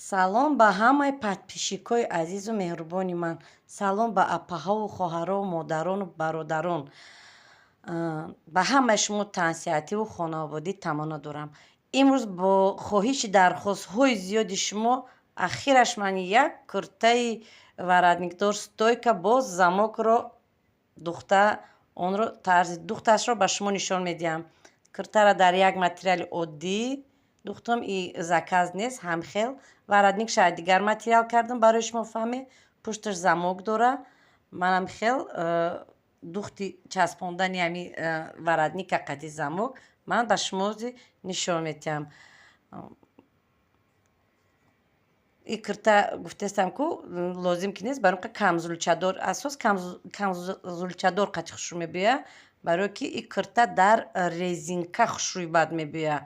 Салом ба ҳамаи подписчикҳои азизу меҳрубони ман. Салом ба апаҳову хоҳарову модарону бародарон. Ба ҳамаи шумо тансиҳативу хонаободӣ таманно дорам. Имрӯз бо хоҳиши дархостҳои зиёди шумо ахираш ман як куртаи воротникдор стойка бо замокро духта, онро тарзи духташро ба шумо нишон медиҳам. Куртаро дар як материали оддӣ духтам, и заказ нест, ҳамхел. Воротник шояд дигар материал кардам барои шумо фаҳме. Пушташ замок дора. Манам хел духти часпондани ҳами воротника қати замок ман ба шумо нишон медиҳам. И курта гуфтестам ку лозим ки нест, барои камзулчадор, асос камзулчадор қати хушрӯ мебиёяд, барое ки и курта дар резинка хушрӯи бад мебиёяд.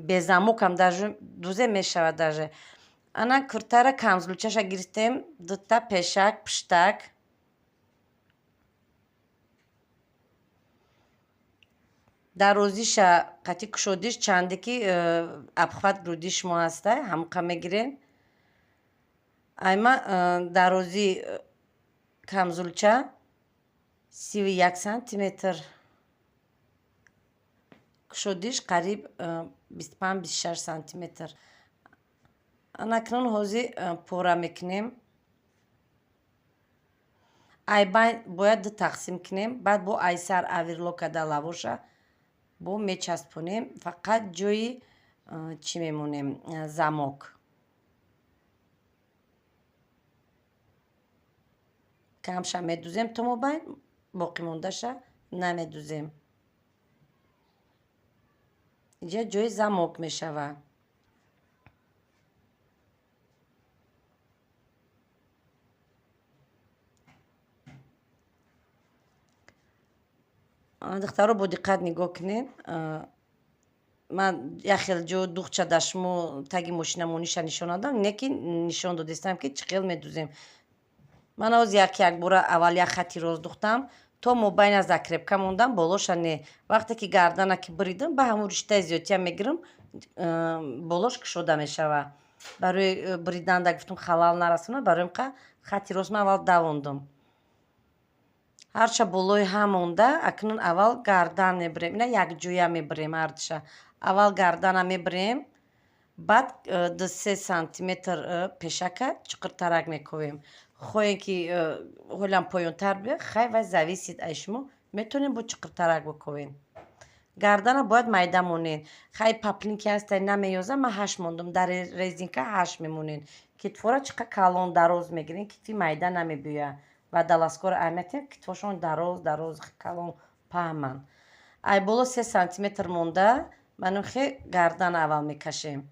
Безамокам даже дузе мешавад даже. Ана куртара камзулчаша гирифтем, дута пешак, пуштак. Дарозиша қати кушодиш чанде ки обхват груди шумо ҳаста, ҳамқа мегирем. Айма дарози камзулча 31 сантиметр, кушодиш қариб 25-26 сантиметр. Анакнун ҳозир пора мекунем. Айбайн бояд ду тақсим кунем, баъд бо айсар оверлок када лавоша бо мечаспонем, фақат ҷои чӣ мемонем, замок. Камша медузем то мобайн, боқимондаша намедузем. Инҷа ҷои замок мешавад. Духтаро, бо диққат нигоҳ кунед. Ман як хел ҷо духча дар шумо таги мошина мониша нишон надодам, не ки нишон додистам ки чӣ хел медузем. Ман ҳозир як якбора аввал як хати рост духтам, то мобайна закрепка мондам, болоша не. Вақте ки гардана ки буридам, ба ҳамун риштаи зиёдтия мегирам, болош кушода мешавад. Барои буриданда гуфтам халал нарасонад, барои ин хати рост ман аввал давондам. Ҳарча болои ҳам монда, акнун аввал гардан мебирем. Ина якҷоя мебирем ҳардуша. Аввал гардана мебирем, баъд 2-3 сантиметр пешака чуқуртарак мековем. Хоҳем ки ҳолам поёнтар биёяд, хай вай зависит аз шумо, метавонем бо чуқуртарак биковем. Гардана бояд майда монед. Хай паплин ки ҳаста намеёзам, ман 8 мондам. Дар резинка 8 мемонед. Китфора чӣ қадр калон дароз мегирем, китфи майда намебиёяд. Ва даласкоро аҳамият диҳем, китфошон дароз дароз калон паҳманд. Ай боло 3 сантиметр монда, манухе гардан аввал мекашем.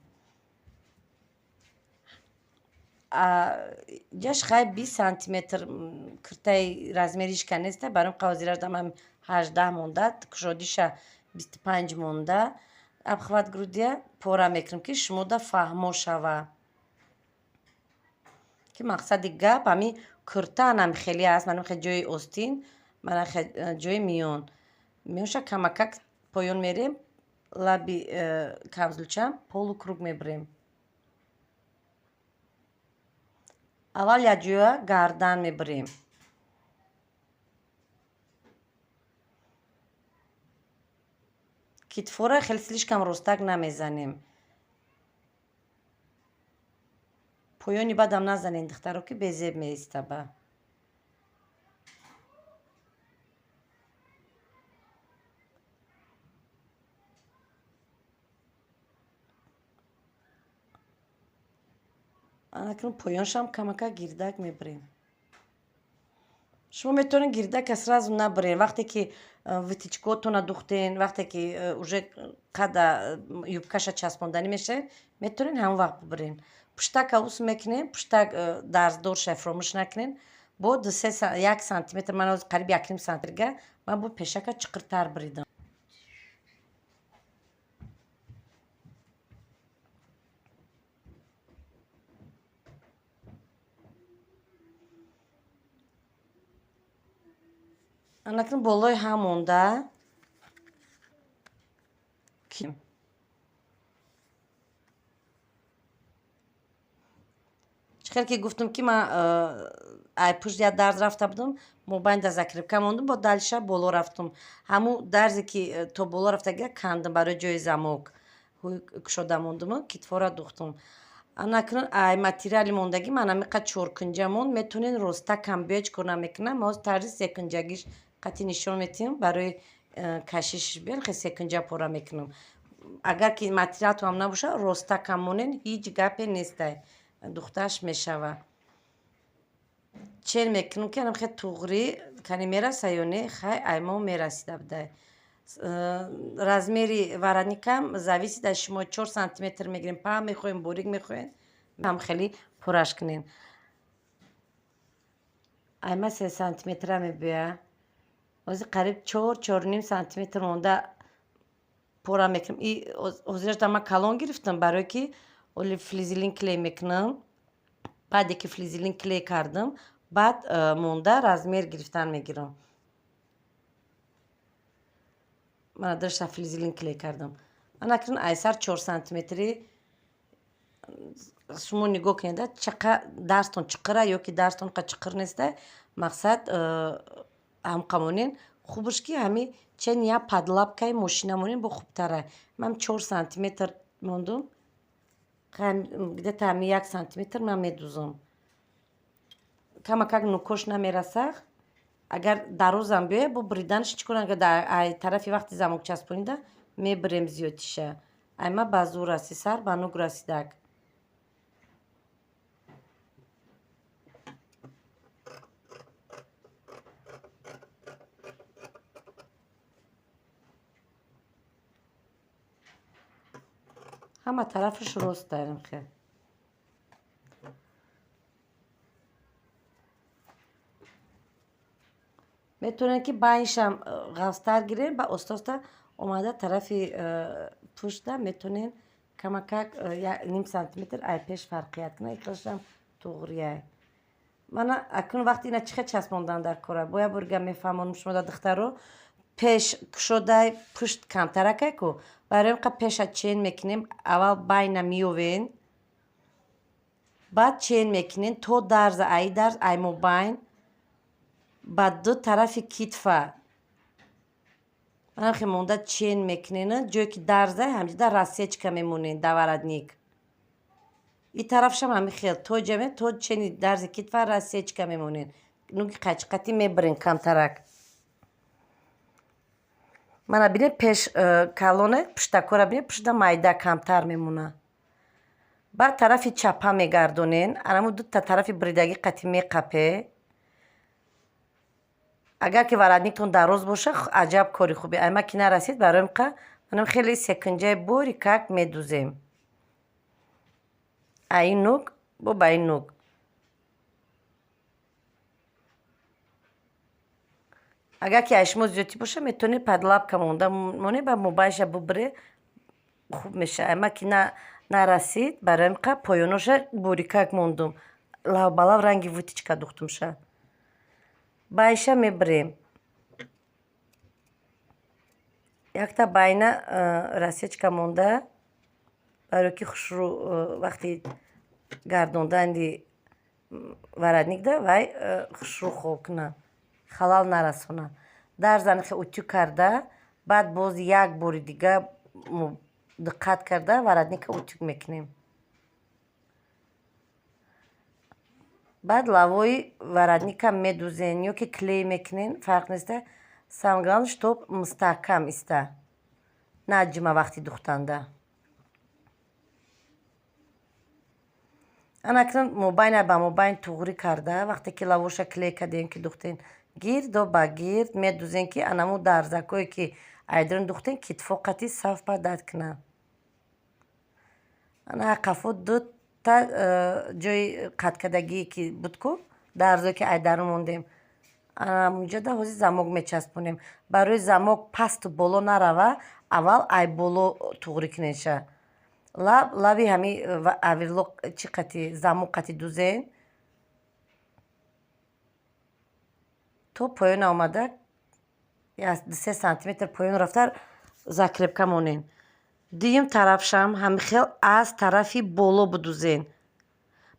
Ҷаш хай 20 сантиметр куртаи размеришка неста, барои қавзираш дам 18 монда, кушодиша 25 монда. Обхват грудия пора мекунем ки шумода фаҳмо шава. Ки мақсади гап ҳами курта анам хеле аст, манам хе ҷои остин, мана хе ҷои миён. Миёнша камакак поён мерем, лаби камзулчам полукруг мебирем. Аввал якҷоя гардан мебирем. Китфора хеле слишком ростак намезанем. Поёни бадам назанед, духтаро, ки безеб меистаба. Анакнун поёншам камака гирдак мебирем. Шумо метавонед гирдака сразу набирен. Вақте ки вытачкотона духтен, вақте ки уже қада юбкаша часпонданӣ мешавед, метавонед ҳамон вақт бибирен. Пуштака ус мекунем, пуштак дарздорша фуромӯш накунем. Бо ду се як сантиметр, ман ҳозир қариб 1,5 сантиметрга ман бо пешака чуқуртар буридам. Анакнун болои ҳам монда. Хел ки гуфтам, ки ман ай пушт як дарз рафта будам, мобайнда закрепка мондум, бо дальше боло рафтум. Ҳамун дарзе, ки то боло рафтагия, кандам барои ҷои замок. Ҳуй кушода мондуму китфора духтум. Анакнун ай материали мондагӣ ман ҳамиқа чоркунҷа монд. Метавонед ростакам биёед, чӣ кор намекунам. Ҳоз тарзи секунҷагиш қати нишон метиҳам, барои кашишиш биён хе секунҷа пора мекунам. Агар ки материалтон набошад, ростакам монед, ҳеҷ гапе нестай, духташ мешава. Чен мекунам, ки анам хе туғрӣ кани мераса ё не. Хай, ай мо мерасида будай. Размери воротникам зависит аз шумо: 4 сантиметр мегирем, паҳн мехоҳем, борик мехоҳем, ҳам хеле пураш кунем. Айма 3 сантиметра мебиёя, ҳозир қариб 4, 4,5 сантиметр монда пора мекунам. И ҳозирашда ман калон гирифтам, барое ки оли флизелин клей мекунам. Баъде ки флизелин клей кардам, баъд монда размер гирифтан мегирам. Мана, дарша флизелин клей кардам. Анакнун айсар 4 сантиметри шумо нигоҳ кунед, чақа дарстон чиқира ё ки дарстон қа чиқир неста. Мақсад ҳамқамонен хубаш, ки ҳами чен я подлапкаи мошина монен, бо хубтара. Ман 4 сантиметр мондум, где-то ҳами 1 сантиметр ман медузам. Камакак нукош намераса. Агар дарозам биёяд, бо бриданаш чӣ кор? Ай тарафи вақти замок часпонида мебирем зиёдтиша. Айма ба зур раси, сар ба нук расидак. Ҳама тарафаш рост дарем хел. Метавонед, ки байншам ғафзтар гирем, ба оста оста омада тарафи пушта метавонед камакак ним сантиметр ай пеш фарқият кунад. Ихелшам туғрияй. Мана, акнун вақти ина чихел часпондан дар кора, бо як борига мефаҳмонам шумо да, духтаро. Пеш кушодай, пушт камтаракай ку, барои ин қа пеша чен мекунем. Аввал байна меёвен, баъд чен мекунем то дарза, аи дарз, ай мобайн ба ду тарафи китфа манахе монда чен мекунен. Ҷое ки дарзай, ҳамҷида рассечка мемонен да воротник. И тарафшам ҳами хел то ҷаме, то чени дарзи китфа рассечка мемонен, нуги қайчиқатӣ мебирен камтарак. Мана бинед, пеш калоне, пуштакора бинед, пушта майда камтар мемона. Баъд тарафи чапа мегардонен, анаму дута тарафи бридагӣ қати меқапе. Агар ки воротниктон дароз боша, аҷаб кори хубе. Айма ки нарасид, барои қа манам хеле секунҷаи борикак медузем, аи нук бо ба ин нук. Агар ки ай шумо зиёдтӣ боша, метавонед подлапка монда монед, ба мобайнша бубире, хуб мешавад. Айма ки нарасид, барои қа поёноша борикак мондум, лавбалав ранги вытачка духтумша. Байша мебирем, якта байна рассечка монда, барое ки хушрӯ вақти гардондани воротникда вай хушрӯ хоб кунад, халал нарасонад. Дарзанихе утюг карда, баъд боз як бори дига диққат карда воротника утюг мекунем. Баъд лавои воротника медузен ё ки клей мекунен, фарқ неста. Самое главное, чтоб мустаҳкам иста, наҷима вақти духтанда. Анакнун мобайна ба мобайн туғрӣ карда, вақте ки лавоша клей кардем, ки духтен, гирдо ба гирд медузем, ки анаму дарзакое, ки айдрун духтен, китфо қати совпадать кунад. Ана қафо дута ҷои қаткардагие ки буд ку, дарзое ки айдарун мондем, анамунҷода ҳозир замок мечаспонем. Барои замок пасту боло нарава, аввал ай боло туғрӣ кунедша. Лаб лаби ҳами оверлок чӣ қати замок қати дузен, то поёна омада, 3 сантиметр поён рафта закрепка монем. Дуюм тарафшам ҳамихел аз тарафи боло будузен.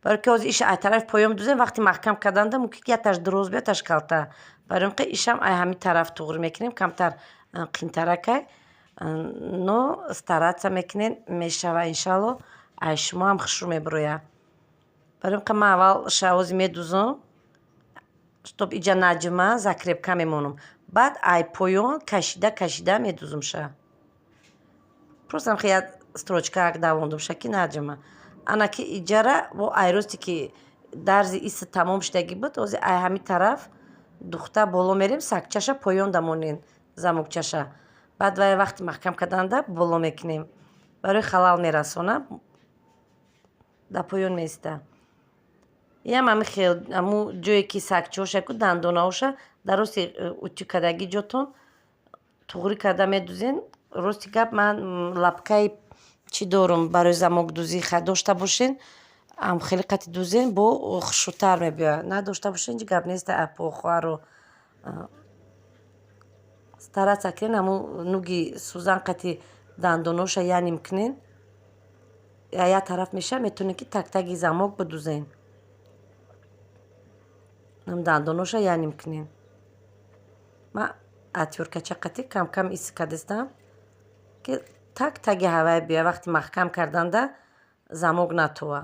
Барои ки ҳозир иша ай тарафи поён дузем, вақти маҳкам карданда мумкин ки якташ дароз биёяд, якташ калта. Барои ин ки ишам ай ҳамин тараф туғри мекунем, камтар қинтаракай, но стараться мекунем, мешава иншалло, ай шумо ҳам хушрӯ мебирояд. Барои ин ки ман аввал ша ҳозир медузам, чтоб иҷа наҷима, закрепка мемонам. Баъд ай поён кашида кашида медузумша. Просто ҳам як строчкаак давондумша, ки наҷима. Ана ки иҷара бо ай росте ки дарзи иси тамом шудагӣ буд, ҳозир ай ҳамин тараф духта боло мерем, сагчаша поён дамонем, замокчаша. Баъд вай вақти маҳкам карданда боло мекунем. Барои халал мерасона, дар поён меиста. Иам ҳамин хел, ҳамун ҷое ки сагчаҳоша ку, дандонаҳоша дар рости утюг кардагӣ ҷотон туғрӣ карда медузен. Рости гап, ман лапкаи чӣ дорум барои замокдузӣ, дошта бошен, ам хеле қати дузен, бо хушрӯтар мебиёяд. Надошта бошен, ҳеҷ гап нест, апо, хоҳаро, стараться кунен, ҳамун нуги сӯзан қати дандонаҳоша яним кунен, як тараф мешавад, метавонед ки тактаги замок бидузен, дандонаҳоша яним кунен. Ман отвёрткача қати камкам иси кардастам, ки так таги ҳавай биёяд, вақти маҳкам карданда замок натова.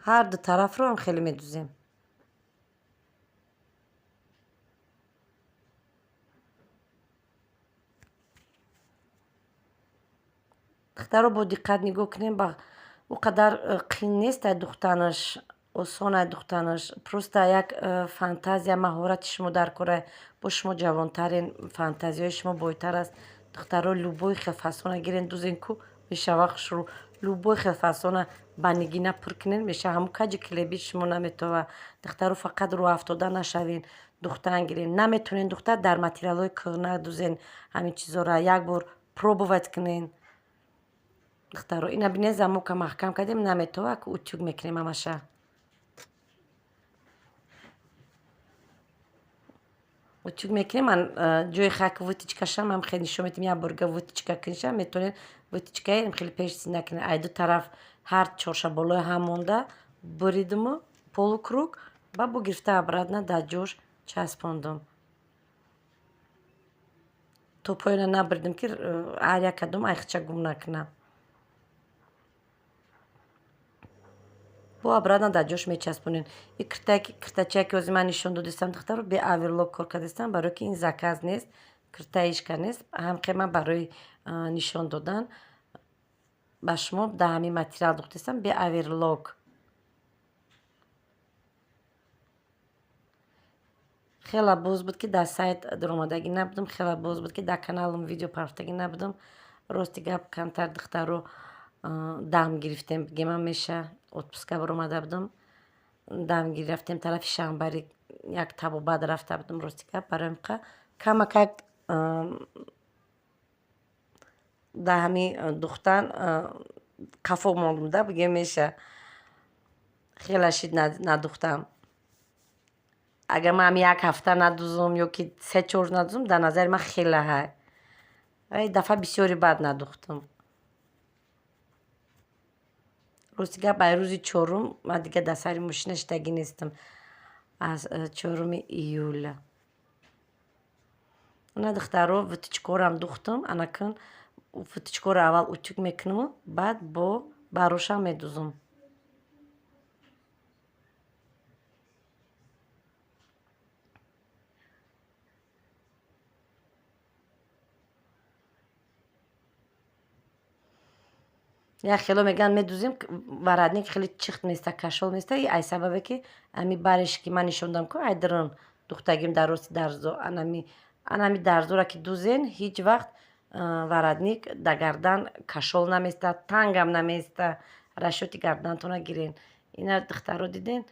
Ҳар ду тарафро ҳам хеле медузем. Духтаро, бо диққат нигоҳ кунем, ба ӯ қадар қин нест ай духтанаш, осон ай духтанаш. Просто як фантазия, маҳорати шумо дар кора. Бо шумо ҷавонтарен, фантазияҳои шумо бойтар аст. Духтаро, любой хел фасона гирен, дузен ку, мешава хушрӯ. Любой хел фасона ба нигина пур кунен, мешава. Ҳамун каҷи клеби шумо наметова. Духтаро, фақат рӯафтода нашавен, духтан гирен. Наметонен духта, дар материалҳои кӯҳна дузен ҳамин чизора, як бор пробовать кунен. Духтаро, ина бинед, замока маҳкам кардем, наметова, ку утюг мекунем ҳамаша. Утюг мекунем. Ман ҷои хак вытачкашам ҳам хеле нишон медиҳам. Як борга вытачка кунша, метавонед вытачкаи хеле пеш зина кунед. Ай ду тараф ҳар чорша болои ҳам монда буридиму полукруг, ба бо гирифта обратно дар ҷош часпондум. То поёна набурдим, ки ҳар як кадом айхча гум накунам. Бо обратно дар ҷош мечаспонем. И киртачае ки ҳозир ман нишон додистам, духтаро, бе оверлок кор кардастам, барое ки ин заказ нест, киртаишка нест. Ҳамхе ман барои нишон додан ба шумо дар ҳамин материал духтастам бе оверлок. Хеле боз буд, ки дар сайт даромадагӣ набудам, хеле боз буд, ки дар каналам видео парафтагӣ набудам. Рости гап, камтар, духтаро, дам гирифтем, бигемам меша. Отпуска баромада будам, дам рафтем тарафи Шанбари, як табобат рафта будам. Рости гап, барои ҳамқа камакак дар ҳамин духтан қафо мондум да, бигем меша. Хеле шид надухтам. Агар ман ҳамин як ҳафта надузум ё ки 3-4 рӯз надузум, дар назари ман хеле ҳай. Ай дафъа бисёри бад надухтам. Рости гап, ай рӯзи чорум ман дигар дар сари мошина шидагӣ нестам, аз 4 июля. Ана, духтаро, вытачкорам духтам. Анакун вытачкоро аввал утюг мекунаму баъд бо барошам медузам. Як хело мегӯянд, медузем, воротник хеле чихт места, кашол места. И ай сабабе ки ами бареш ки ман нишон додам ку, ай дрон духтагим, дар рости дарзо, анами дарзора ки дузен, ҳеҷ вақт воротник дар гардан кашол наместа, тангам наместа. Расчёти гардантона гирен. Ина, духтаро, диден,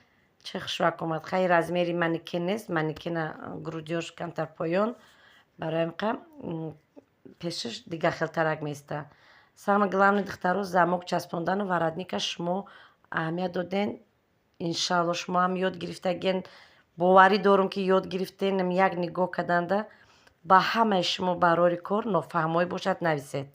чӣ хушвак омад. Хай, размери манекен нест, манекена грудёш камтар поён, барои ҳамқа пешаш дигар хелтарак места. Самое главное, духтаро, замок часпондану воротника шумо аҳамият доден. Иншалло, шумо ҳам ёд гирифтаген, боварӣ дорум, ки ёд гирифтен. Як нигоҳ карданда Ба ҳамаи шумо барори кор. Нофаҳмоӣ бошад, нависед.